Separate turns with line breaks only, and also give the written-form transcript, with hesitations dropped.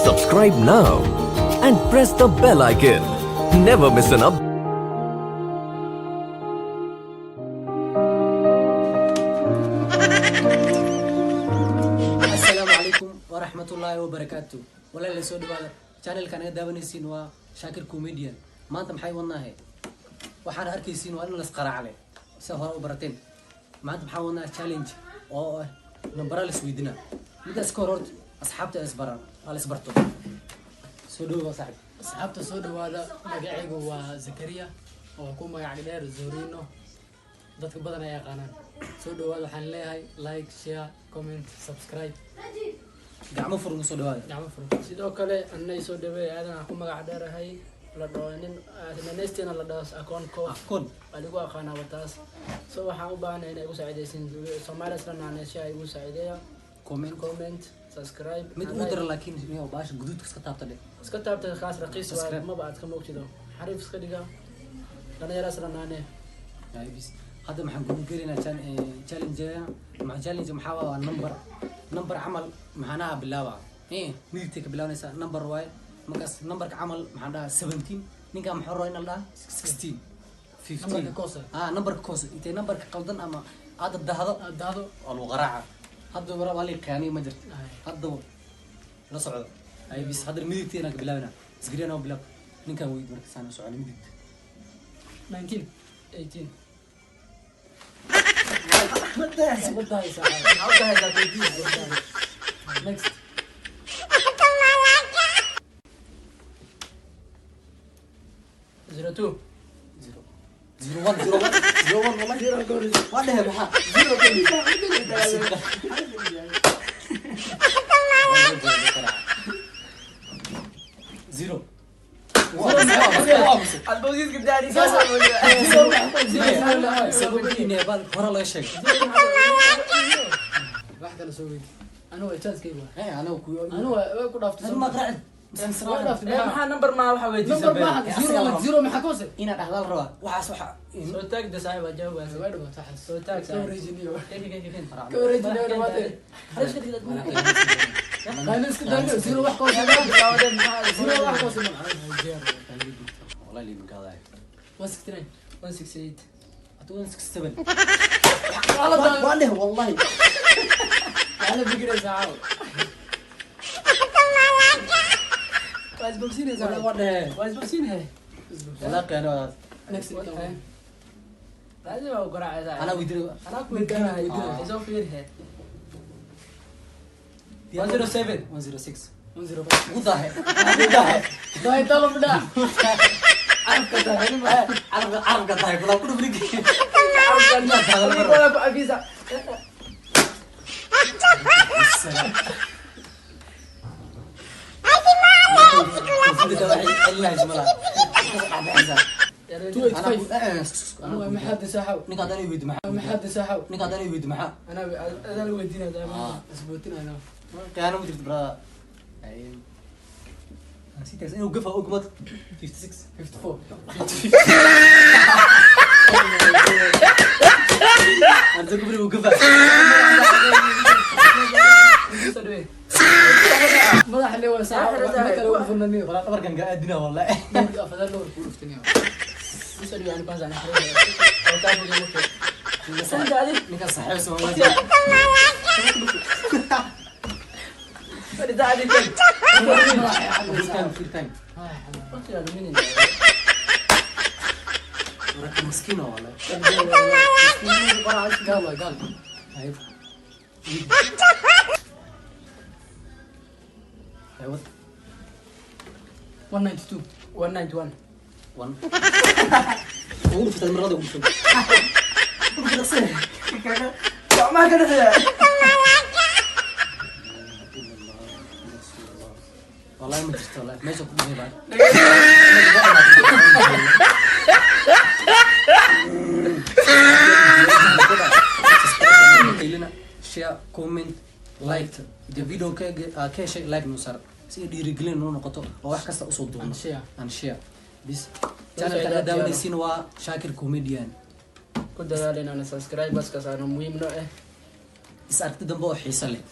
Subscribe now and press the bell icon. Never miss an update.
Asalaamu calaykum waraxmatullaahi wabarakaatu. Walaal, soo dhawaada channelka naga daawanaysiin, waa Shaakir Comedian. Maanta maxay wadnaahe? Waxaana arkaysiin waa in las qaraacle sida hore u barateen. Maanta maxaa wadnaa? Challenge oo ah nambara la isweydiinaa. Midaas ka hor, horta asxaabta isbaraan, aa la isbarto. Soo dhawow, saaxib.
Asxaabta, soo dhawaada. Magacaygu waa Zakariya oo ku magac dheer Zorino, dadka badan ay yaqaanaan. Soo dhawaada. Waxaan leeyahay like, share, comment, subscribe.
Gacmo furan soo dhawaada.
Gacmo furan.
Sidoo kale anay soo dhaweey. Aadan aan ku magac dheerahay, la dhaho nin naneystina la dhaho Akoon Koof.
Akoon.
Waa lagu aqaanaa wataas. So waxaan u baahanahay inay igu saacideysin Soomaaliya isla naaneysha igu saacideeya.
Comment.
Comment, subscribe.
Mid
and
ugu
like.
dara, laakiin miyo baasha guduudka iska taabta dhe.
Iska taabta, kaas raqiis waa.
Subscribe.
Maba aad ka moogtido, xariif iska dhiga, dhalinyaro isla naane.
Ay, bis. Hadda maxaan kugu gelaynaa challenge. Maxaa challenge? Maxaa waa number, number camal maxaanaha bilaaba, midigtay ka bilaabanaysaa. Number waaye. Markaas numberka camal maxaan dhahaa 17, ninkaa maxaa rabaa in la dhahaa 16, 15.
Numberka koose.
Ah, numberka koose. Intay numberka qaldan ama aada dahdo,
aad dahdo,
waa lagu qaraaca. Hadda wara waa lii khiyaaniyo ma jirto.
Ay.
Haddaba la socdo. Ay, bis. Hadda midigta inaan ka bilaabina isgariyana waa bilaab. Ninkaan weyd marka saan u socona midigta.
19.
18.
Ma dahaysaa?
Maxaa u dahaysaa? 18.
Next.
02.
0 0 1 0 1 0 1. Wallahi waa dhehe. Maxaa 0? Hore laga sheegay.
Wax kale soo weydi. Anigu waa chance-kayga waa.
Anagu ku
anigu waa ku dhaaftay.
Ma qaraacid.
Waa dhaaftay.
Maxaa number maa waxa weydiisan?
Number maaha. Zero, zero maxaa ka hoose?
Inaad dhahdaa la rabaa waxaas waxa.
Soo taag de, saaxiib, waa jawaab.
Way dhamaatay waxaas.
Soo taag.
Ka wareejiniyo.
Saaxiib.
Ka wareejiniyo, dhamaatay. Qaylo iska daayo. Zero wax ka hoose maaha. Zero wax ka hoose maaha.
Wallahi liimin kaadaay.
169.
168.
Hada 167.
Waa la daayo.
Waa dheh wallahi.
Waa la fikiraysaa caawa.
Waa isbogsiinaysaa.
Waa dheh.
Waa isbogsiinaya.
Walaa qiyaano wadaad.
Next.
Laazim waa u garaacaysaa.
Anaa weydiin.
Anaa ku weydiinaya. Isoo fiirhe. 107.
106.
105.
Ugu daahe, ugu daahe.
Daay talo midhaa. Carabka daay.
Carabka, carabka daahe kula ku dhufri.
Wala ku cafiisa.
285. Anigu waa maxaad saaxaw.
Ninka haddana weydi maxaa?
Maxaad saaxaw?
Ninka haddana weydi maxaa?
Anaa adaan weydiinaya.
Isbootinayna.
Khiyaano ma jirto, brother. Sitaas inuu gafa ogmad 56.
54.
Arda kubri uu gafa.
Madaxa le waa saaxaw. Ma kale ugu furnaniyo.
Walaa dhabarkan gaa aadina wallahi.
Dhowrka afadaal dhowr ku dhuftaniyo.
Ninka saaxiib Soomaaliya. Free time, free time. Warka miskiin oo wallahi.
Gaal waa gaal.
Ayib. Ayib.
192.
191.
1. Ugu dhuftay marada, ugu dhuftay. Ugu dhuftay.
Gacmaha ka dhexeeya.
والله ما jirto wallahi meesha ku dhumay baa. Share, comment, like the video. Ka ka heshay, like noo saar si ay dhiirigelin noo noqoto oo wax kasta usoo duubno.
And share.
And share bis. Channelka aad daawanaysiin waa Shaakir Comedian.
Ku dadaal inaan subscribers ka saarno, muhiim noo eh.
Is aragti dambe oo xiiso leh.